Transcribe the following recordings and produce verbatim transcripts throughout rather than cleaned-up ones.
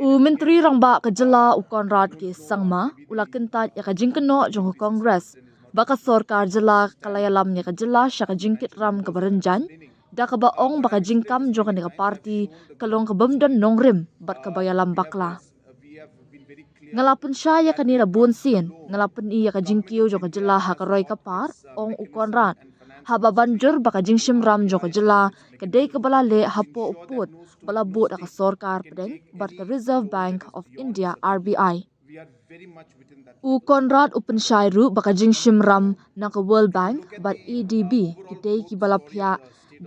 U Myntri Rangbah ka jylla u Conrad K Sangma u la kyntait ïa ka jingkynnoh jong ka Congress ba ka sorkar jylla ka la ïalam ïa ka jylla sha ka jingkit ram kaba rynjang da kaba ong ba ka jingkam jong kane ka party ka long ka bym don nongrim bad kaba ïalam bakla. Nga la pynshai ïa kane da bun sien, nga la pyni ïa ka jingkiew jong ka jylla ha ka roi ka par, ong u Conrad. Haba ban jur ba ka jingshim ram jong ka jylla ka dei kaba la leh hapoh u pud ba la buh da ka sorkar pdeng bad ka Reserve Bank of India, R B I. U Conrad u pynshai ruh ba ka jingshim ram na ka World Bank bad A D B ki dei kiba la phiah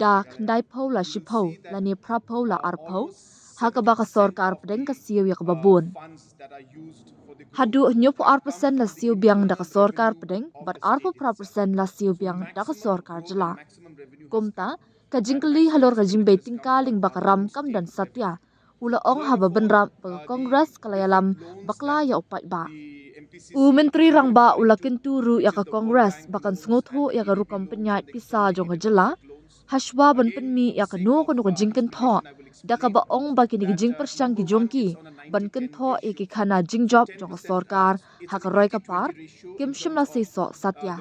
da khyndai phew la shi phew lane phra phew la ar phew, ha kaba ka sorkar pdeng ka siew ïa kaba bun. Haduh hynñiew phew ar percent la siew biang da ka sorkar pdeng bad ar phew phra percent la siew biang da ka sorkar jylla. Kumta, ka jingkylli halor ka jingbei tyngka lyngba ka ram kam don satia, u la ong haba bynrap ba ka Congress ka la ïalam bakla ïa u paidbah. U Myntri Rangbah u la kyntu ruh ïa ka Congress ba kan sngewthuh ïa ka rukom pynïaid pisa jong ka jylla hashwa ban pynmih ïa kano kano ka jingkynthoh da kaba ong ba kine ki jingpyrshang ki jong ki ban kynthoh ïa ki khana jingjop jong ka sorkar ha ka roi ka par kim shym la seisoh satia.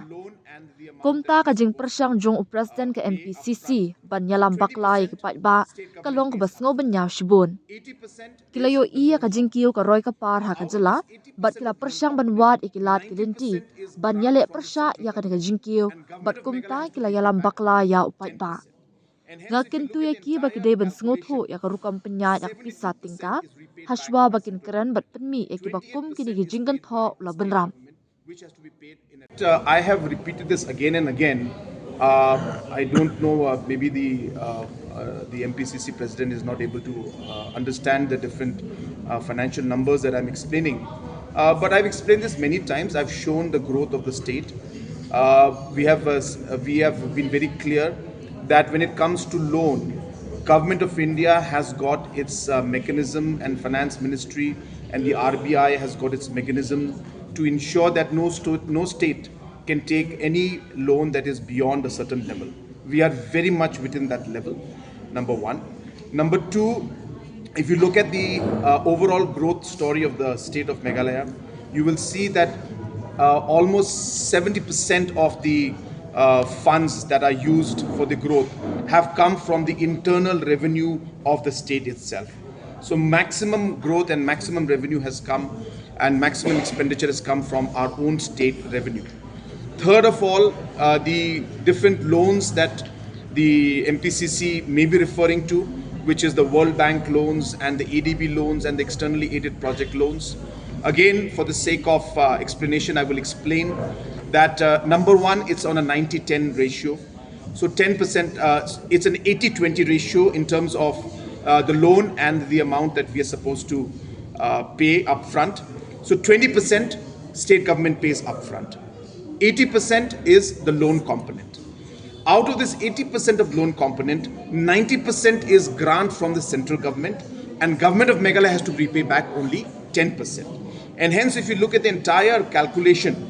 Kumta, ka jingpyrshang jong u President ka M P C C ban ïalam bakla ïa ki paidbah ka long kaba sngew bynñiaw shibun. Ki la ïohi ïa ka jingkiew ka roi ka par ha ka jylla bad ki la pyrshang ban wad ïa ki lad ki lynti ban ïaleh pyrshah ïa kane ka jingkiew bad kumta ki la ïalam bakla ïa u paidbah. Nga kyntu ïa ki ba ki dei ban sngewthuh ïa ka rukom pynïaid ïa ka pisa tyngka hashwa ba kin kren bad pynmih ïa kiba kum kine ki jingkynthoh, u la bynrap. Uh, I have repeated this again and again. Uh, I don't know, uh, maybe the, uh, uh, the M P C C president is not able to uh, understand the different uh, financial numbers that I'm explaining. Uh, but I've explained this many times. I've shown the growth of the state. Uh, we have uh, s- uh, we have been very clear that when it comes to loan, Government of India has got its uh, mechanism, and Finance Ministry and the R B I has got its mechanism to ensure that no sto- no state can take any loan that is beyond a certain level. We are very much within that level, number one. Number two, if you look at the uh, overall growth story of the state of Meghalaya, you will see that uh, almost seventy percent of the uh, funds that are used for the growth have come from the internal revenue of the state itself. So maximum growth and maximum revenue has come, and maximum expenditure has come from our own state revenue. Third of all, uh, the different loans that the M P C C may be referring to, which is the World Bank loans and the A D B loans and the externally aided project loans. Again, for the sake of uh, explanation, I will explain that uh, number one, it's on a ninety ten ratio. So ten percent, uh, it's an eighty twenty ratio in terms of uh, the loan and the amount that we are supposed to uh, pay upfront. So twenty percent state government pays upfront. Eighty percent is the loan component. Out of this eighty percent of loan component, ninety percent is grant from the central government, and Government of Meghalaya has to repay back only ten percent. And hence, if you look at the entire calculation,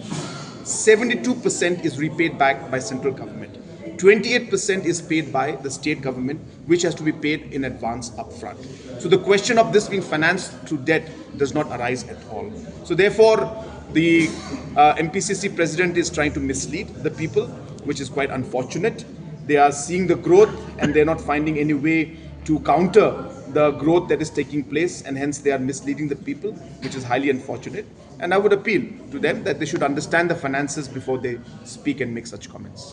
seventy-two percent is repaid back by central government. Twenty-eight percent is paid by the state government, which has to be paid in advance upfront. So the question of this being financed through debt does not arise at all. So therefore, the uh, M P C C president is trying to mislead the people, which is quite unfortunate. They are seeing the growth and they're not finding any way to counter the growth that is taking place, and hence they are misleading the people, which is highly unfortunate. And I would appeal to them that they should understand the finances before they speak and make such comments.